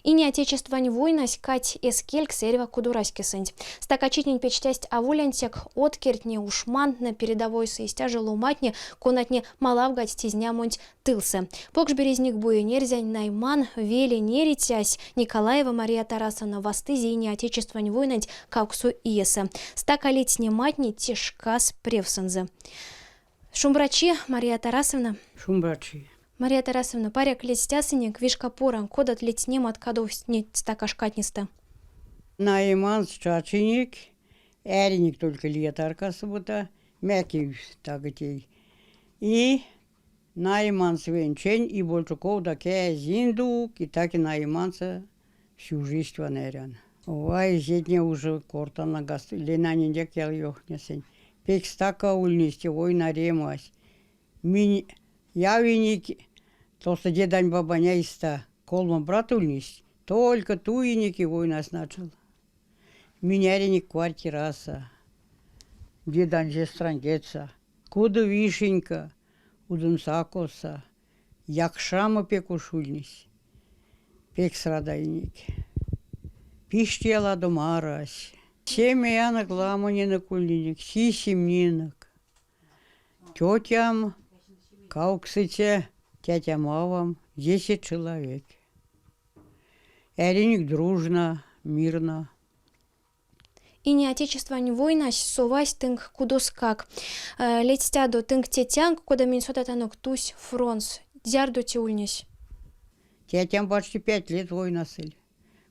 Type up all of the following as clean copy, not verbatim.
Ине Отечествань войнась кадсь эскелькс эрьва кудораськесэнть. Стакачитнень печтясть аволь ансяк откертне, ушмантнэ, передовойсэ истя жо ломатне, конатне малавгадсть изнямонть тылсэ. Покш Березникбуень эрзянь Найман велень эрицясь Николаева Мария Тарасовна вастызе Ине Отечествань войнанть кавксо иесэ. Стака ледстнематне те шкас превсэнзэ. Шумбрачи, Мария Тарасовна! Шумбрачи! Мария Тарасовна, паряк ледстясынек вишка порань, кодат ледстнемат кадовсть неть стака шкатнестэ? Найманс чачинек, эринек только лия таркасо бута, мекев таго тей. И Найманс венчень и больше кода кязиндук, и так и найманса всю жизнь ванерян. Вай, сетне уже кортана Ленаниньдяк ял ёвтнесынь. Пек стака ульнесь те война ремась. Минь явинек тосо дедань бабань эйстэ колмо брат ульнесть, только туинек и войнась начал. Минь эринек квартирасо, дедань сестрань кедьсэ. Кудо вишенька, удомсакосо, якшамо пек уш ульнесь. Пек срадайнек. Пиштя ладома арась. Семиянок ламоненек ульнинек, сисемненек. Тетям кавксыця, тетям-авам, десять человек. Эринек дружно, мирно. Ине Отечествань войнась совась тынк кудоскак. Ледстядо тынк тетянк, кода минь содатанок, тусь фронтс. Зярдо те ульнесь? Тетям почти пять лет войнасыль.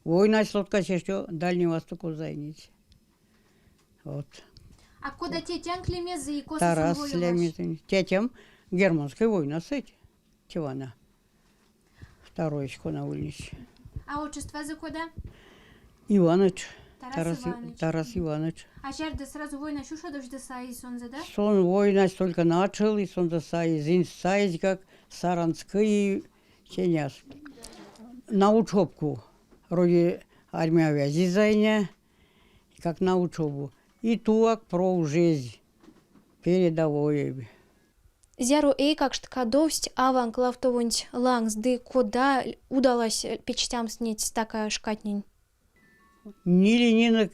Войнась лоткась еще Дальний Восток зайнить. Вот. А кода тетянк лемезэ и косо Тарас сон воевась? лемезэ. Тетям германской войнасыть. Тивана. Второй кона ульнесь. А отчествозо кода? Иваныч. Тарас Тарас, Иваныч. Тарас Иваныч. А зярдо сразу войнась ушодовсь ды саизь сонзэ, да? Сон войнась только начал, и сонзэ саизь, саизь как Саранский теняс. На учебку. Вроде армия вязи зайня, как на учебу. И туак про жизнь передовой. Зяро эйкакшт кадовсть аванк лавтовонть лангс ды кода удалась печтямс неть стака шкатнень? Ниленинек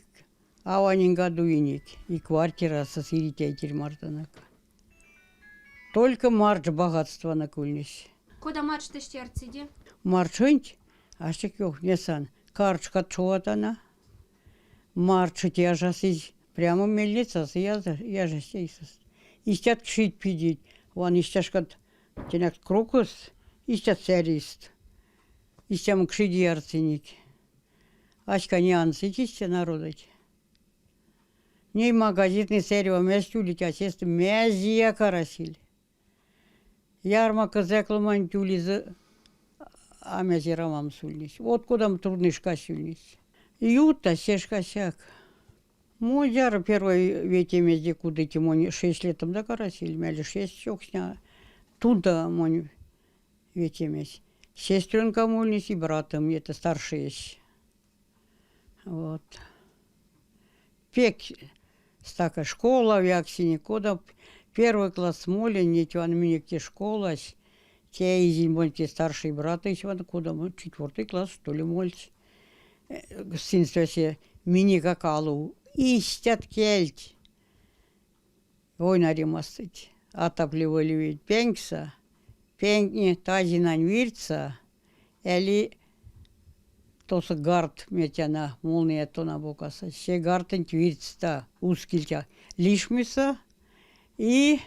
аванень гадуинек и квартирасо сыритяйтель мартонок. Только марш богатстванок ульнесь. Кода марш теште арциде? Маршонть аштек ёвтнесан. Карчкат чуватана. Маршить яжасызь. Прямо мельницасы яжасть эйсэст. Истят кшить пидить. Ван истяшкат теняк крокус, истят цярист. Истямо кшиди ярсынек. Аська не ансыть истя народыть. Ней магазинтнэ эрьва мезть улить, а сестэ мезеяк арасель. Ярмарка ломанть улизэ, а мезе рамамс ульнесь. Вот кодамо трудный шкась ульнесь. Ютась се шкасяк. Мон зяро первой ветемезде кудыть монь шесть летом так арасель, мейле шесть чокшня туда монь ветемесь. Сестренкам ульнесь и братом, это старший. Вот. Пек стака школа яксинек, кода первый класс молинь, неть вана минек те школась, те изень те старший брат вана кода четвертый класс, что ли, мольсь. Сынст весе минекак алов истят кельть. Война ремастыть. Отапливали ведь пенькса, пенькне тазинань вирца, эли тосо гарт метяна, молния тона бокаса. Се гартынть вирцта ускильтя лишмиса и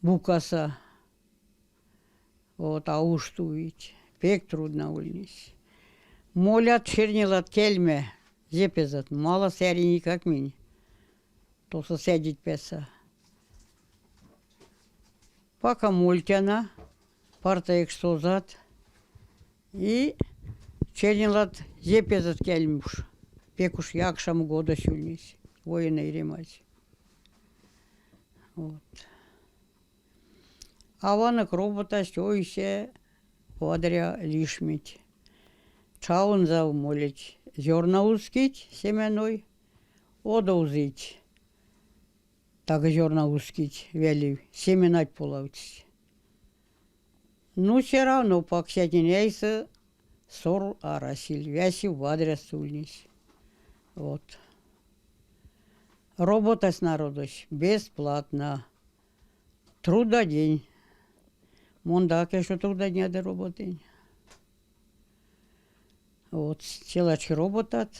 букаса. Вот, а уж ведь пек трудно ульнесь. Молят чернилат кельме, зепезат, мало сяри никак минь. Тосо сядить песэ. Пока мольтяна, парта экшсозат и чернилат зепезат кельмуш. Пек уж якшам года ульнесь, военной ремать. Вот. Аванок роботасть ойсэ вадря лишмить. Чаунзав молить зёрна ускить семеной, одовзить. Так зёрна ускить велив, семенать полавтсть. Ну, все равно паксятнень эйсэ Сор арасель, весе вадрясто ульнесь. Вот. Роботась народось бесплатно. Трудодень. Мон так еще трудодня ды роботынь. Вот цела чи роботат,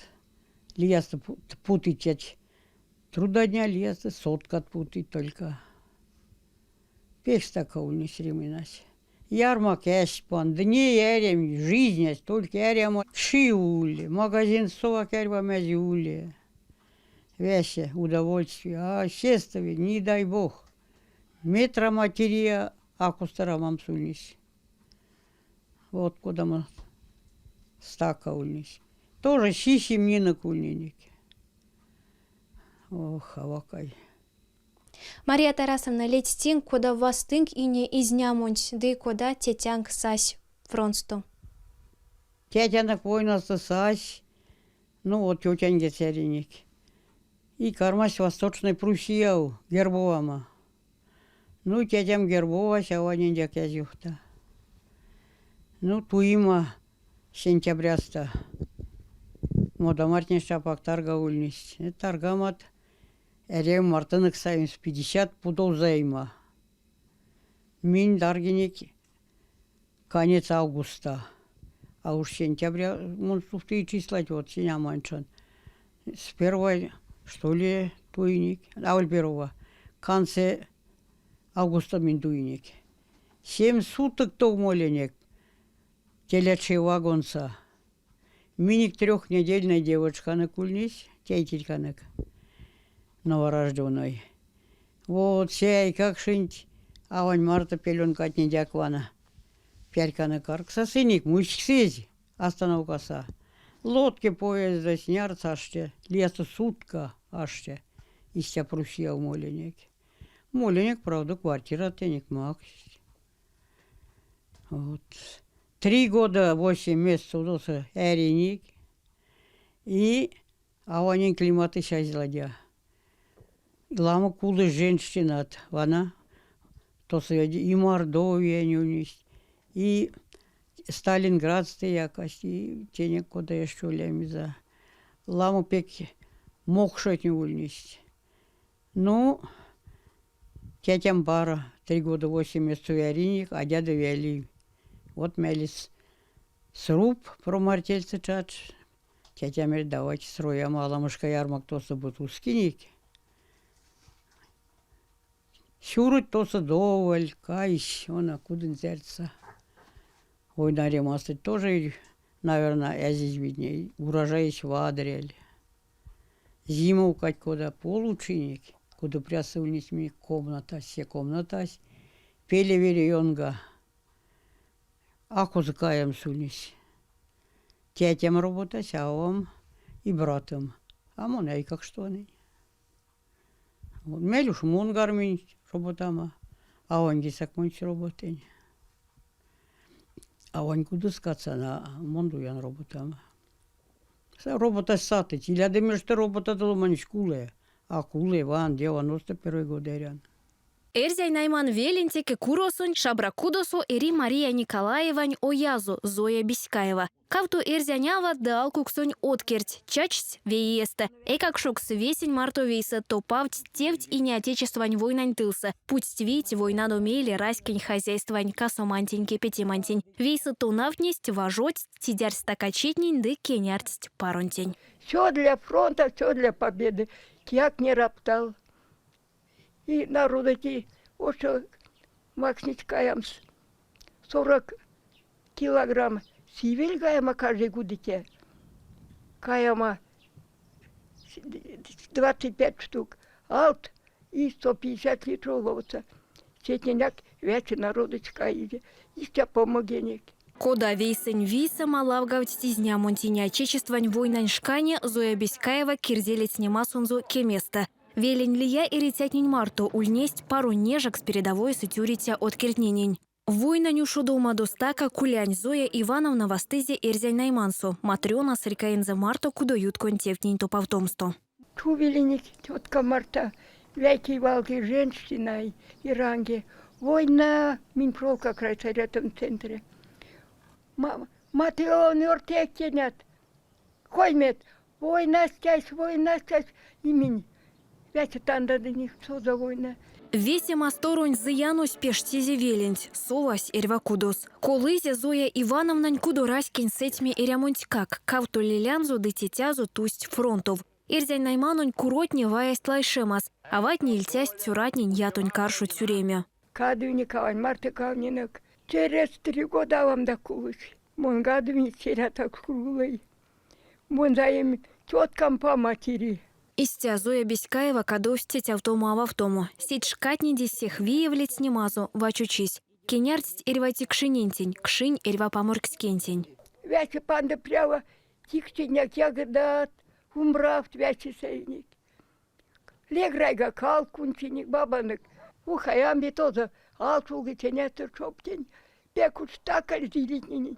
лиясто путыть трудодня, лиясто соткат путыть только. Пек стака ульнесь временась. Ярмак эзь панд, не эрям, жизнесь только эрямо кши ули, магазинсо совак эрьва мезе ули. Весе удовольствие, а сестэ не дай бог. Метра материя а косто рамамс ульнесь. Вот кодамо стака ульнесь. Тоже сисем нинок ульнинек. Ох, авакай. Мария Тарасовна, ледстинк, кода вастынк ине изнямонть ды кода тетянк сась фронтсто? Тетянок войнасто сась, ну вот тетянь кецяринек. И кармась Восточной Пруссияв вербовамо. Ну, тетям вербовась, аванень эзь ёвта. Ну, туима сентябрясто. Модамартне апак тарга ульнесть. Таргамат эряви мартонок саемс 50 пудов займа. Минь таргинек конец августа. А уж сентября, мон стувтыя числать, вот сеня С первой, что ли, туинек, аволь первого, конце августа минь туинек. 7 суток тов молинек телячей вагонсо. Минек трехнедельной девочканок ульнесь, тейтерьканок новорожденной. Вот се эйкакшонть авань марто пелёнкатнеде вана перьканок карксасынек, муськсызь остановкасо. Лотки поездэсь знярц ашти, лиясто сутка ашти. Истя Пруссияв молинек. Молинек, правда, квартира тенек макссть. Вот. 3 года 8 месяцев тосо эринек. И аванень климатэсь эзь ладя. Ламо кулось женщинат. Вана тосо и Мордовиянь ульнесть, и Сталинградсто якасть, и тенек кода эштё лемезэ. Ламо пек мокшотне ульнесть. Ну, тетям паро, 3 года 8 месяцев эринек, адядо велев. Вот мейле сруб промартельсэ чачсь. Тетям мерсь, давайте строямо аламошка ярмак тосо бути ускинек. Сюрот тосо доволь, кайсь, вана кудонь зэртьсэ. Война тоже, наверное, эзизь видне, урожаесь вадряль. Зимовкать кода получинек, кудо прясо ульнесь минек комната, се комнатась пелеве ёнга. А козо каямс ульнесь. Тетям роботась, а авам и братом. А мон эйкакштонень. Вот мейле уж мон карминь роботамо. Авань кисэк монсь роботынь. Авань кудос кадсан, а мон туян роботамо. Роботась сатыть. Илядо мере, роботадо ломанесь кулы. А кулы, ван, 91 год эрян. Эрзянь Найман велень теке куросонть шабра кудосо эри Мария Николаевань оязо Зоя Беськаева. Кавто эрзянь ават ды алкуксонь откерть. Чачсть ве иестэ. Эйкакшокс весень марто вейсэ топавтсть тевть Ине Отечествань войнань тылсэ. Путсть вийть войнадо мейле раськень хозяйствань касомантень кепетемантень. Вейсэ тонавтнесть, важодсть, цидярдсть стакачитнень ды кенярдсть паронтень. Все для фронта, все для победы. Кияк не роптал. И народ эти, вот что макснить каямс 40 килограмм сивель каяма каждый кудыке. Каяма 25 штук. Алт и 150 литров ловца. Сетненек весе народось каизе. Истя помогинек. Кода вейсэнь вийсэ малавгавтсть изнямонть Ине Отечествань войнань шкане Зоя Беськаева кирди ледстнемасонзо кеместэ. Велень лия эрицятнень марто ульнесть паро нежекс передовойсэ тюриця откертненень. Войнань ушодомадо стака кулянть Зоя Ивановна вастызе Эрзянь Наймансо. Матрёна сырькаензэ марто кудоютконь тевтнень топавтомсто. Чувилинек тетка марто вейке валги женщина и ранги. Война, Минпрол как раз в этом центре. Матвеевна ёртекенят. Коймет. Война стясь, война стясь. Имень. Весе тандадынек, что за война. Весе масторонь зыянось пештизе веленть, совась эрьва кудос. Колызе Зоя Ивановнань кудораськень сэтьме эрямонтькак. Кавто лелянзо ды тетязо тусть фронтов. Эрзянь Найманонь куротне ваясть лайшемас. Аватне ильтясть цёратнень ятонь каршо тюреме. Кадовинек авань марто кавнинек. Через 3 года авам да кулось. Мон кадовинек терятак круглый. Мон заем теткам по матери. Истя, Зоя Беськаева кадовсь тетявтомо-ававтомо. Сеть шкатнеде сех виев ледстнемазо вачочись. Кенярдсть эрьва тикшинентень, кшинь эрьва паморькскентень. Весе пандо прява тикшинек, ягодат, умравт весе сайнек. Леграйга кал кунчиник бабанок. Ухаямби тоже алтулги тенетер чоптень. Пек уж стакаль зилитнини.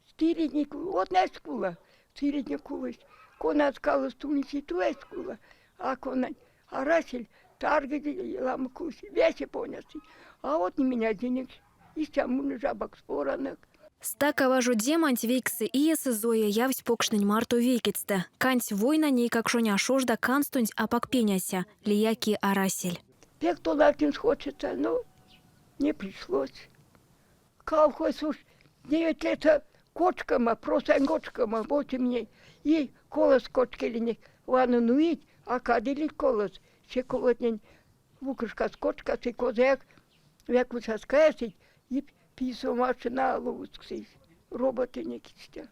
Стиритник, одна школа, стиритник кулось. Кона скалы стуниси туэ школа, а кона арасель таргиди ламо кулось. Весе понясы. А вот не меня денег. Истя муны жабак споранок. Стака важодеманть 9 иесэ Зоя явсь покштнень марто вейкетьстэ. Кандсь войнань эйкакшонь а шожда канстонть апак пеняця. Лия ки арасель. Пек тонавтнемс хочется, но не пришлось. Колхоз уж 9 лет кочкама, просань кочкама, вот и мне. И колос кочкелинек. Ванну нуить, а кадили колос. Се колотнень вукшкас кочкас и козяк вякусаскаясить и писо машина лусксись. Роботы не кичтя.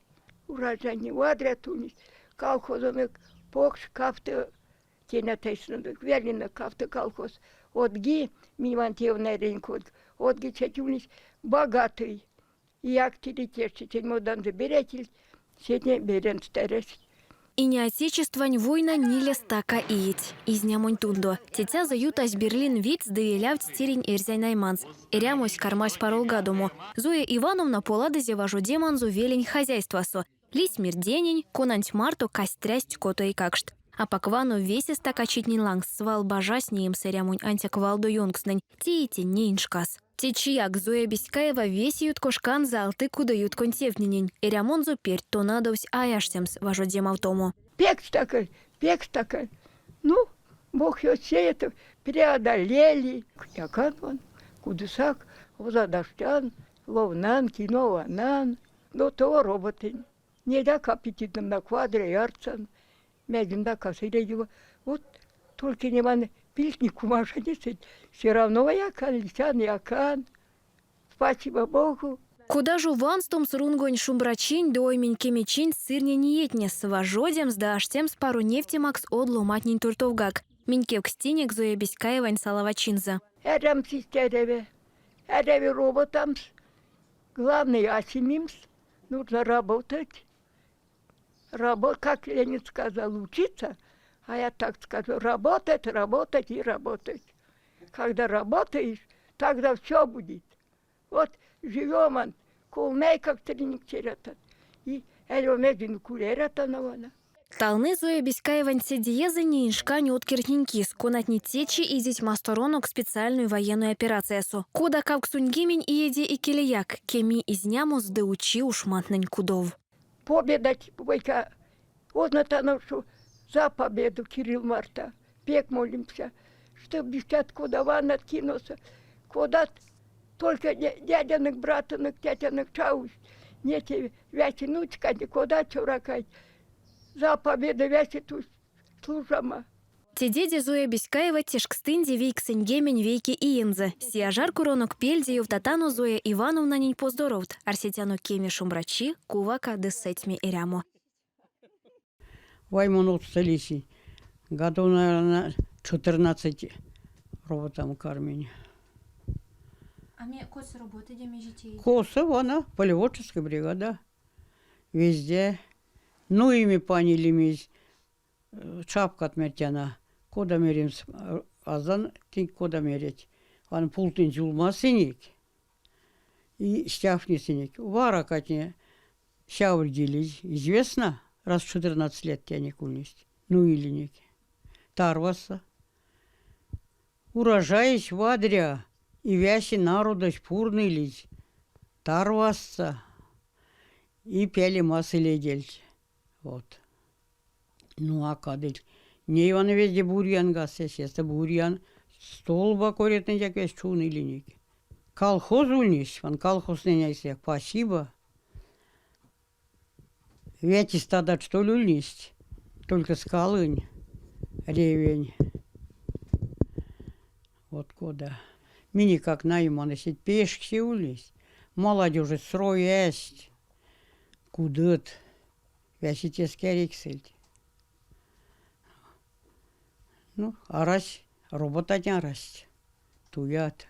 Урожай не вадря тунис. Колхозонок покш кавто тенятайснодок, велина кавто колхоз. Одги, Мивантьевна ренкот, одги четюнис богатый. И активитет моданды беретель, сетне берен старес. Ине Отечествань война ниле стака иеть. Изнямонь тундо. Тетязо ютась Берлин видьс ды велявтсь тиринь Эрзянь Найманс. Эрямось кармась паролгадомо. Зоя Ивановна поладызе важодеманзо велень хозяйствасо. Лиссь мирденень, конанть марто кастсть-трясть кото эйкакшт. Апак вано весе стакачитнень лангс свал бажась неемс эрямонь ансяк валдо ёнкстнэнь. Теи тень неень шкас. Течияк Зоя Беськаева весе юткошканзо алты кудоютконь тевтненень. Эрямонзо перть тонадовсь а аштемс важодемавтомо. Пек стака, пек стака. Ну, Бог ее все это преодолели. Якан он, кудосак, озадаштян, ловнан, кино ванан. Но того роботы. Не так аппетитным на квадре ярцан. Мядин косыре Вот только не ман пильтник кумаша все равно якан, лисян, якан. Спасибо Богу. Кода жо ванстомс рунгонь шумбрачинть ды оймень кемечинть сырнень иетнесэ важодемс ды аштемс паро невтемакс од ломантнень туртовгак. Минь кевкстинек Зоя Беськаевань салавачинзэ. Эрямс эряви. Эряви роботамс. Главное, а симемс. Нужно работать. Работ, как Ленин сказал, учиться, а я так скажу, работать, работать и работать. Когда работаешь, тогда все будет. Вот живем он, колмей как тренинг терятат. И элемедин кулератанована. Талны Зоя Беськаевань седеезэ неень шкань откертнень кис, конатне течи идить масторонок специальной военной операциясо. Кода 80 иеде икелеяк, кеми изнямос ды учи ушмантнэнь кудов. Победа бойка. Ознатано, что за победу Кирилл марто. Пек молимся, чтобы десят куда ван откинулся. Куда только дядянок, братанок, тетянок чаусь. Не те вяси нучка, куда чуракать. За победу вяси тут служама. Тедеде Зоя Беськаева тешкстынзе 91 иензэ. Сияжар куронок пельде ёвтатано Зоя Ивановнанень поздоровт. Арсетяно кеме шумбрачи, кувака ды сэтьме эрямо. Вай мон лиси. Году, наверное, 14 роботам карминь. А ме косо роботыде, мезе теить? Косо вона, полеводческая бригада. Везде. Ну, ими панилимизь. Чапкат мертяна. Кода меремс, азан кода мереть. Ван пултын сюлмасынек. И стяфнисынек. Варакатне сяврдились. Известно, раз 14 лет тяник унесть. Ну или нек. Тарваса. Урожаясь вадря, и вяси народось пурнылись. Тарвасса. И пелема сэлейдельть. Вот. Ну, а кадыльть. Ней вана везде бурьян кассь, сестэ бурьян столба коретнэньгак весть чувнылинек. Колхоз ульнесь, ван колхозтнэнь эйсэ спасибо. Вети стадат что ли ульнесть, только скалынь, ревень. Вот кода. Минек как найманы сеть пешксе ульнесть. Молодежи строясть, кудот. Весе теске эриксэльть. Ну, арась, роботать арасть. Туят.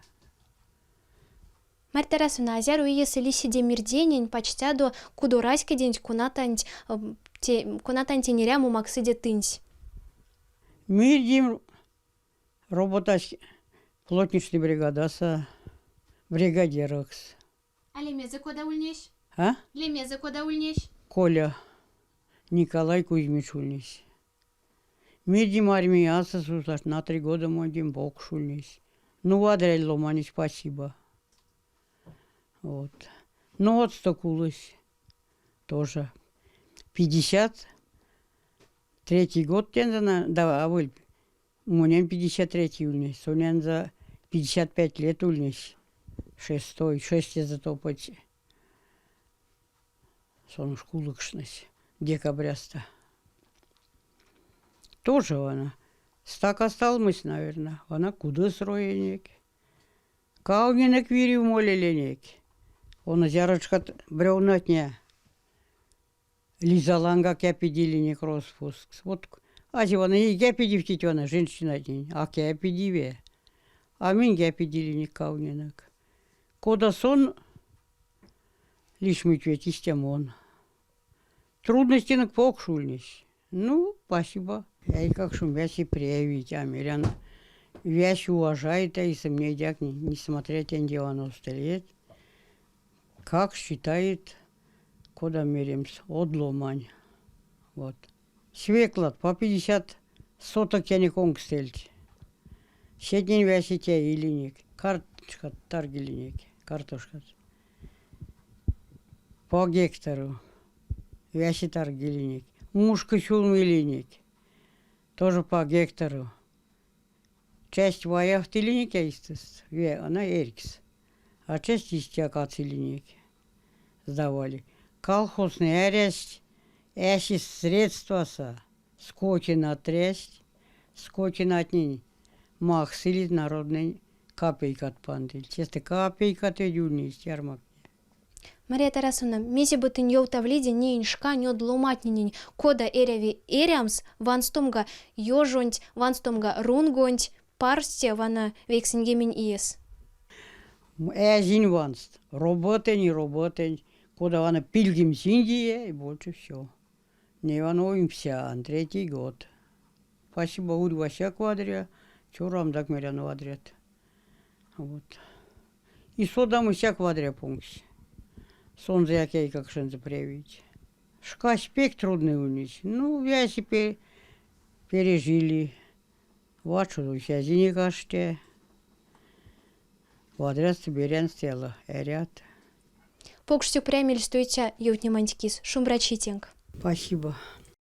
Марья Тарасовна, а зяро иесэ лисиде мирденень, пачтядо кудораськеденть, конатанть те, конатантень эрямо максыде тынсь? Мирдем роботась плотничной бригадасо бригадирокс. А лемезэ кода ульнесь? А? Лемезэ кода ульнесь? Коля Николай Кузьмич ульнесь. Мирдем армиясо служась на 3 года мондень покш ульнесь. Ну, вадря ломанесь, спасибо. Вот. Ну, вот что кулось тоже. 53-й год тензэ, да, аволь, монень 53-й ульнесь, сонензэ 55 лет ульнесь. Шестой, шестезэ топодсь. Сон уж кулокшнось декабрясто. Тоже вана. Стака сталмось, наверное. Вана кудо строенек. Кавненек вирев молеленек. Оно зяро шкат бревнатне Лиза ланга кепедилинек роспуск. Вот азе вана и кепедевтить вана женщинатнень, а кепедиве. А минь кепедилинек кавненек. Кода сон лишмить ведь истямо. Трудностенек покш ульнесь. Ну, спасибо. Эйкакшом весе превейть, а мерян весь уважает эйсэм несмотря тень 90 лет. Как считает, кода меремс, од ломань. Вот. Свеклат по 50 соток тенек онкстэльть. Сетнень весе теилинек. Карточкат таргилинек, картошкат. По гектару. Весе таргилинек. Мушка сюлмилинек. Тоже по гектару. Часть ваявтылинек эйстэст, она эрькс. А часть истя кадсылинек. Сдавали. Колхозной эрясть, эсест средствасо, скотина трясть, скотинатнень максылизь народной копейкат пандыльть. Сестэ копейкат ведь ульнесть ярмактне. Мария Тарасовна, мезе бу тынь ёвтавлиде неень шкань од ломантненень, кода эряви эрямс ванстомга ёжонть, ванстомга рунгонть, парсте вана 90 иес? Эзинь ванст. Роботань и роботань. Кода вана пильгем синдия, и больше все. Ней вана оймсян, третий год. Спасибо, урьвасяк вадря, цёрамдак мерян вадрят. Вот. И содамосяк вадря понгсь. Сонзэяк эйкакшонзо превейть. Шкась пек трудный ульнесь. Ну, весе пережили. Вачо эзинек аште. Вадрясто беряньстэ эрят. Покш сюкпря мельстуиця ёвтнеманть кис. Шумбрачи тенк. Спасибо.